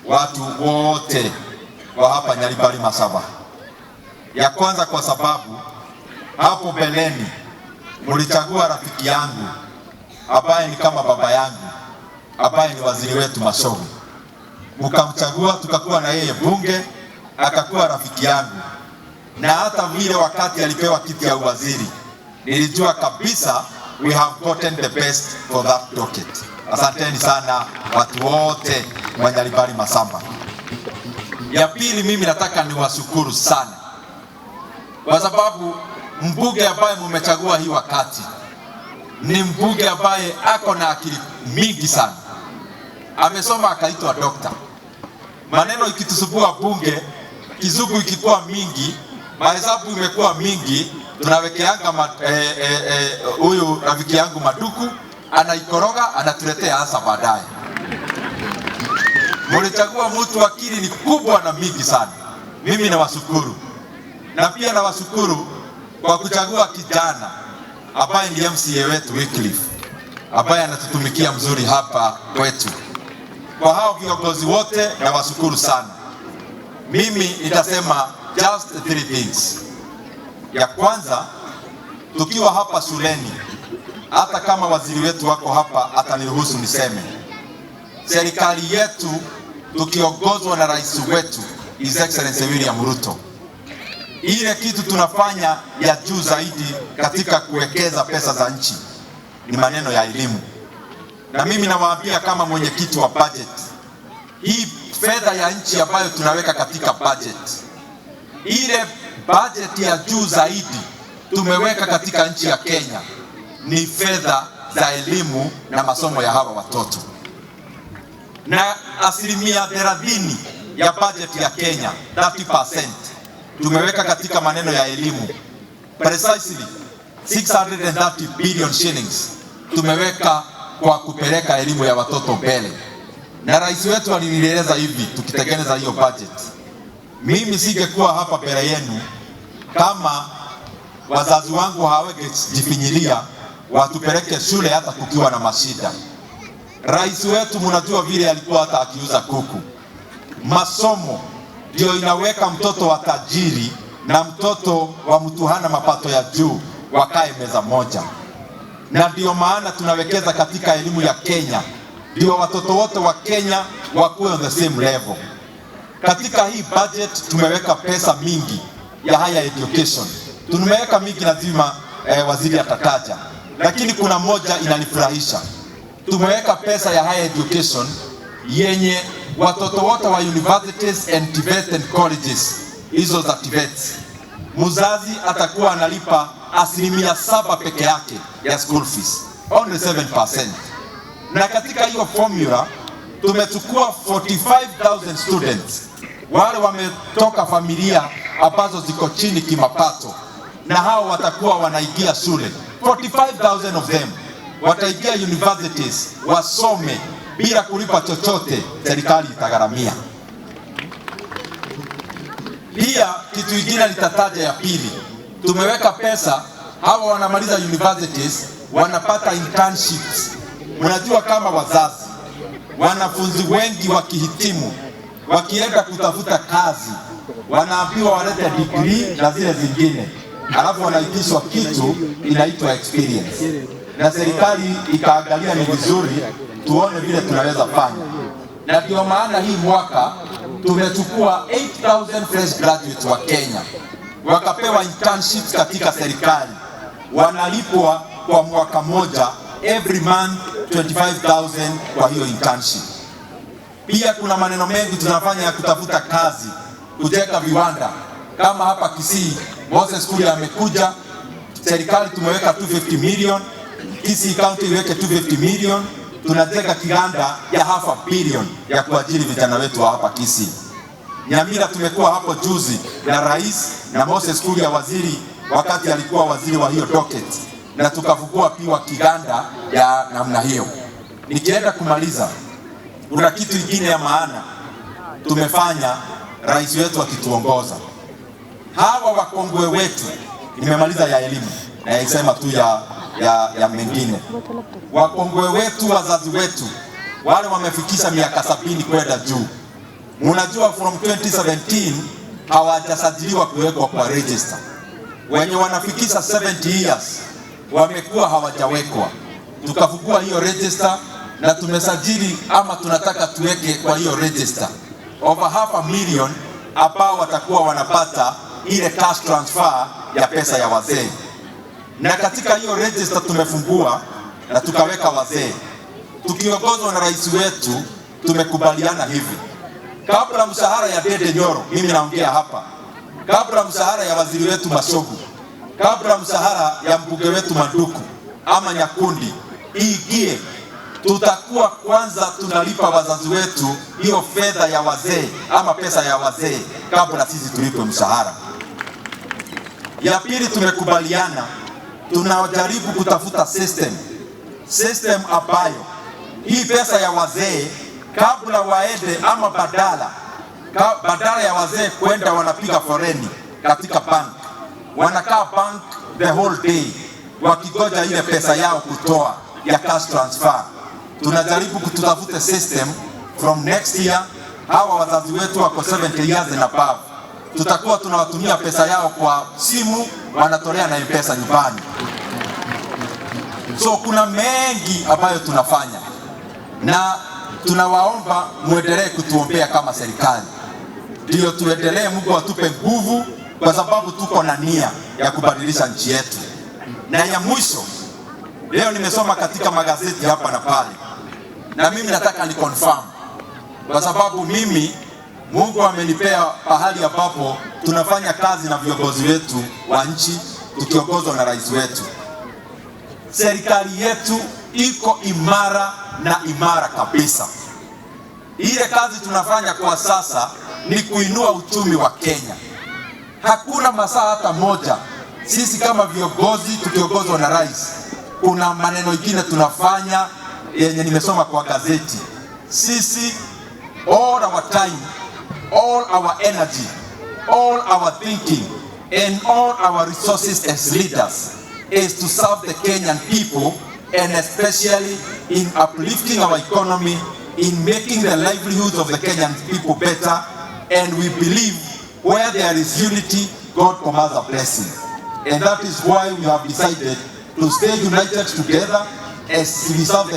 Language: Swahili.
Watu wote wa hapa Nyaribari Masaba. Ya kwanza, kwa sababu hapo mbeleni mlichagua rafiki yangu ambaye ni kama baba yangu, ambaye ni waziri wetu Machogu, mkamchagua tukakuwa na yeye bunge, akakuwa rafiki yangu, na hata vile wakati alipewa kiti ya uwaziri nilijua kabisa we have gotten the best for that docket. Asanteni sana watu wote wa Nyaribari Masaba. Ya pili, mimi nataka niwashukuru sana kwa sababu mbunge ambaye mumechagua hii wakati ni mbunge ambaye ako na akili mingi sana, amesoma akaitwa dokta. Maneno ikitusumbua bunge, kizungu ikikuwa mingi, mahesabu imekuwa mingi, tunawekeanga huyu rafiki yangu Maduku anaikoroga, anatuletea hasa baadaye. Mulichagua mtu akili ni kubwa na mingi sana. Mimi nawashukuru na pia nawashukuru kwa kuchagua kijana ambaye ni MCA wetu Wycliffe, ambaye anatutumikia mzuri hapa kwetu. Kwa hao viongozi wote nawashukuru sana. Mimi nitasema just three things. Ya kwanza, tukiwa hapa shuleni, hata kama waziri wetu wako hapa ataniruhusu niseme, serikali yetu tukiongozwa na rais wetu His Excellency William Ruto, ile kitu tunafanya ya juu zaidi katika kuwekeza pesa za nchi ni maneno ya elimu, na mimi nawaambia kama mwenyekiti wa budget, hii fedha ya nchi ambayo tunaweka katika budget, ile budget ya juu zaidi tumeweka katika nchi ya Kenya ni fedha za elimu na masomo ya hawa watoto, na 30% ya budget ya Kenya, 30%, tumeweka katika maneno ya elimu, precisely 630 billion shillings tumeweka kwa kupeleka elimu ya watoto mbele. Na rais wetu alinieleza hivi tukitengeneza hiyo budget, mimi singekuwa hapa mbele yenu kama wazazi wangu hawangejifinyilia watupeleke shule hata kukiwa na mashida. Rais wetu mnajua vile alikuwa hata akiuza kuku. Masomo ndio inaweka mtoto wa tajiri na mtoto wa mtu hana mapato ya juu wakae meza moja, na ndio maana tunawekeza katika elimu ya Kenya, ndio watoto wote wa Kenya wakuwe on the same level. Katika hii budget tumeweka pesa mingi ya higher education, tumeweka mingi, lazima waziri atataja, lakini kuna moja inanifurahisha. Tumeweka pesa ya higher education yenye watoto wote wa universities and TVET and colleges hizo za TVET, mzazi atakuwa analipa 7% peke yake ya school fees, only 7%. Na katika hiyo formula tumechukua 45,000 students wale wametoka familia ambazo ziko chini kimapato, na hao watakuwa wanaingia shule. 45,000 of them wataingia universities wasome bila kulipa chochote, serikali itagharamia. Pia kitu kingine nitataja ya pili, tumeweka pesa, hawa wanamaliza universities wanapata internships. Mnajua kama wazazi, wanafunzi wengi wakihitimu, wakienda kutafuta kazi, wanaambiwa walete degree na zile zingine, alafu wanaitishwa kitu inaitwa experience, na serikali ikaangalia ni vizuri tuone vile tunaweza fanya, na ndio maana hii mwaka tumechukua 8000 fresh graduates wa Kenya wakapewa internships katika serikali, wanalipwa kwa mwaka moja every month 25,000 kwa hiyo internship. Pia kuna maneno mengi tunafanya ya kutafuta kazi, kujenga viwanda kama hapa Kisii. Moses Kuria amekuja, serikali tumeweka 250 million, Kisii County iweke 250 million, tunajenga kiwanda ya half a billion ya kuajiri vijana wetu wa hapa Kisii. Nyamira tumekuwa hapo juzi na rais na Moses Kuria waziri, wakati alikuwa waziri wa hiyo docket, na tukafungua pia kiwanda ya namna hiyo. Nikienda kumaliza, kuna kitu kingine ya maana tumefanya, rais wetu akituongoza. Hawa wakongwe wetu, nimemaliza ya elimu na yaisema tu ya mengine. Wakongwe wetu, wazazi wetu wale wamefikisha miaka 70 kwenda juu, Munajua from 2017 hawajasajiliwa kuwekwa kwa register. Wenye wanafikisha 70 years wamekuwa hawajawekwa. Tukafungua hiyo register na tumesajili ama tunataka tuweke kwa hiyo register over half a million ambao watakuwa wanapata ile cash transfer ya pesa ya wazee. Na katika hiyo register tumefungua na tukaweka wazee, tukiongozwa na rais wetu, tumekubaliana hivi: kabla mshahara ya Ndindi Nyoro, mimi naongea hapa, kabla mshahara ya waziri wetu Machogu, kabla mshahara ya mbunge wetu Manduku ama Nyakundi iingie, tutakuwa kwanza tunalipa wazazi wetu hiyo fedha ya wazee ama pesa ya wazee kabla sisi tulipwe mshahara. Ya pili, tumekubaliana tunajaribu kutafuta system ambayo hii pesa ya wazee kabla waende ama badala ya wazee kwenda wanapiga foreni katika bank, wanakaa bank the whole day wakigoja ile pesa yao kutoa ya cash transfer. Tunajaribu kututafute system from next year, hawa wazazi wetu wako 70 years and above, tutakuwa tunawatumia pesa yao kwa simu, wanatolea na M-Pesa nyumbani. So kuna mengi ambayo tunafanya na tunawaomba muendelee kutuombea kama serikali, ndio tuendelee, Mungu atupe nguvu, kwa sababu tuko na nia ya kubadilisha nchi yetu. Na ya mwisho, leo nimesoma katika magazeti hapa na pale, na mimi nataka ni confirm, kwa sababu mimi Mungu amenipea pahali ambapo tunafanya kazi na viongozi wetu wa nchi tukiongozwa na rais wetu. Serikali yetu iko imara na imara kabisa. Ile kazi tunafanya kwa sasa ni kuinua uchumi wa Kenya. Hakuna masaa hata moja sisi kama viongozi tukiongozwa na rais, kuna maneno ingine tunafanya yenye nimesoma kwa gazeti. Sisi all our time, all our energy, all our thinking and all our resources as leaders is to serve the Kenyan people and especially in uplifting our economy, in making the livelihoods of the Kenyan people better. And we believe where there is unity, God commands a blessing. And that is why we have decided to stay united together as we serve the